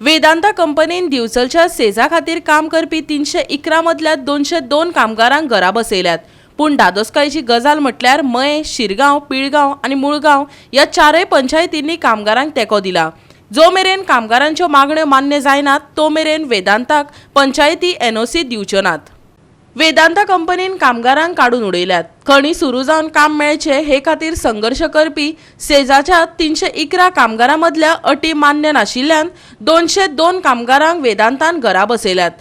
वेदांता कंपनीन दिवचलच्या सेजा खातीर काम करपी 311 मदल्या 202 कामगारांक घरा बसयल्यात. पूण धादोसकायेची गजाल म्हटल्यार मये, शिरगांव, पिळगांव आनी मुळगांव ह्या चारय पंचायतींनी कामगारांक तेंको दिला. जो मेरेन कामगारांच्यो मागण्यो मान्य जायनात तो मेरेन वेदांताक पंचायती एनओसी दिवच्यो नात. वेदांता कंपनीन कामगारांक काडून उडयल्यात. खणी सुरू जावन काम मेळचें हे खातीर संघर्श करपी सेजाच्या 311 कामगारां मदल्या अटी मान्य नाशिल्ल्यान 202 कामगारांक वेदांतान घरा बसयल्यात.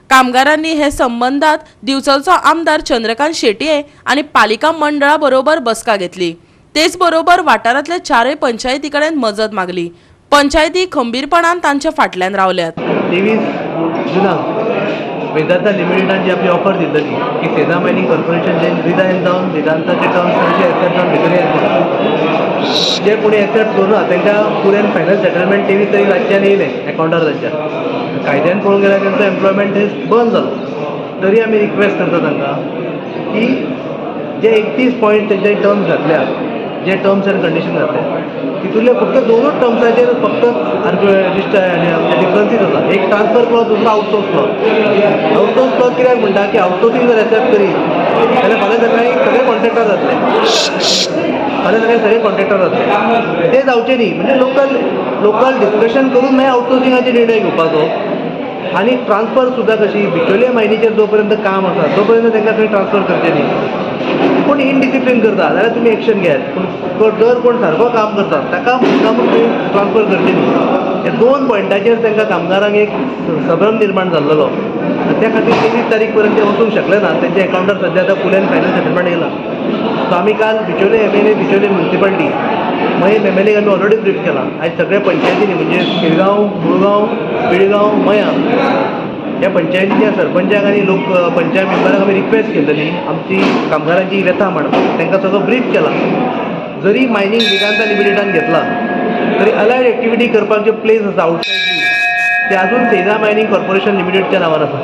कामगारांनी हे संबंदात दिवचलचो आमदार चंद्रकांत शेटये आनी पालिका मंडळा बरोबर बसका घेतली. तेच बरोबर वाठारांतल्या चारय पंचायती कडेन मजत मागली. पंचायती खंबीरपणान तांच्या फाटल्यान रावल्यात. 23 जुनाक वेदांता लिमिटेडान जी आपली ऑफर दिल्ली की सेजा मायनींग कॉर्पोरेशन जे रिजायन जावन वेदांताचे टर्म्स कशे एक्सेप्ट जावन भितर येतले, जे कोणी एक्सेप्ट करूना तांकां पुराय फायनल सेटलमेंट 23 तारीख रातच्यान येयलें एकावंटार तांच्या. कायद्यान पळोवंक गेल्यार तांचो एम्प्लॉयमेंट बंद जालो. तरी आमी रिक्वेस्ट करता तांकां की जे 31 पॉयंट तेंच्यानी टर्म्स घातल्या, जे टर्म्स एंड कंडिशन घातल्या, तितूंतले फक्त दोनूच टर्म्साचेर फक्त डिफरन्सीस आसा. एक ट्रान्सफर क्लॉज, दुसरो आउटसोर्स क्लॉज. आउटसोर्स क्लॉज कित्याक म्हणटा की आउटसोर्सिंग जर एक्सेप्ट करीत जाल्यार फाल्यां सकाळी सगळे कॉन्ट्रॅक्टर जातले, फाल्यां सकाळी सगळे कॉन्ट्रॅक्टर जातले. ते जावचे न्ही म्हणजे लोकल लोकल डिस्कशन करून मागीर आउटसोर्सिंगाचे निर्णय घेवपाचो. आनी ट्रान्सफर सुद्दां कशी, बिचोले मायनीचेर जो पर्यंत काम आसा तो पर्यंत तांकां थंय ट्रान्सफर करचें न्ही. कोण इनडिसिप्लीन करता जाल्यार तुमी एक्शन घेयात, पूण जर कोण सारको काम करता ताका मुद्दामून तुमी ट्रान्सफर करचें न्ही. ह्या दोन पॉयंटाचेर तांकां कामगारांक एक संभ्रम निर्माण जाल्लो आनी त्या खातीर 23 तारीख पर्यंत ते वचूंक शकले ना. तेंच्या एकावंटार सद्या आतां फूल एंड फायनल सेटलमेंट येयला. सो आमी काल बिचोले एमएलए, बिचोले म्युनिसिपालिटी, मयेम एमएलए आमी ऑलरेडी ब्रीफ केला. आयज सगळ्या पंचायतींनी, म्हणजे शिरगांव, मुळगांव, पिळगांव, मयां ह्या पंचायतीच्या सरपंचाक आनी लोक पंचायत मेंबरांक आमी रिक्वेस्ट केल्लेली आमची कामगारांची व्यथा मांडपाक. तांकां सगळो ब्रीफ केला. जरी मायनींग वेदांता लिमिटेडान घेतला तरी अलायड एक्टिविटी करपाक जे प्लेस आसा आउटसायड, ते अजून सेजा मायनींग कॉर्पोरेशन लिमिटेडच्या नांवार आसा.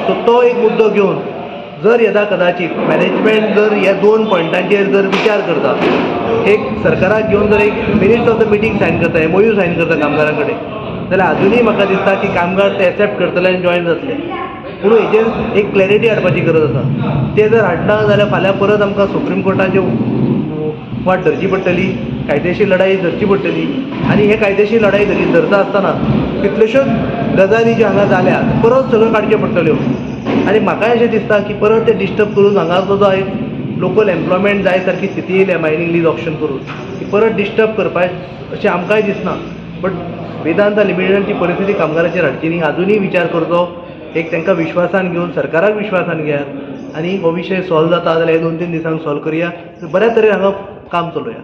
सो तो एक मुद्दो घेवन जर यदा कदाचित मॅनेजमेंट जर ह्या दोन पॉयंटांचेर जर विचार करता, एक सरकाराक घेवन जर एक minutes of the meeting sign करता, एमओयू सायन करता कामगारां कडेन, जाल्यार अजुनूय म्हाका दिसता की कामगार ते एक्सेप्ट करतले आनी जॉयन जातले. पूण हेजेर एक क्लॅरिटी हाडपाची गरज आसा. ते जर हाडना जाल्यार फाल्यां परत आमकां सुप्रीम कोर्टाचे वाट धरची पडटली, कायदेशीर लढाई धरची पडटली. आनी हे कायदेशीर लढाई धरता आसतना कितल्योश्योच गजाली ज्यो हांगा जाल्यात परत सगळ्यो काडच्यो पडटल्यो. आनी म्हाकाय अशें दिसता की परत ते डिस्टर्ब करून हांगाचो जो आयज लोकल एम्प्लॉयमेंट जाय सारकी स्थिती येयल्या मायनींग लीज ऑक्शन करून, ती परत डिस्टर्ब करपाक अशें आमकांय दिसना. बट वेदांता लिमिटेडाची परिस्थिती कामगाराचेर हाडची न्ही. अजुनूय विचार करचो, एक तांकां विश्वासान घेवन, सरकाराक विश्वासान घेयात आनी हो विशय सॉल्व जाता जाल्यार 2-3 दिसांक सॉल्व करुया, बऱ्या तरेन हांगा काम चलोवया.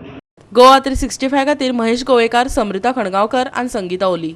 गोवा 365 खातीर महेश गोवेकार, समृता खणगांवकर आनी संगीता ओली.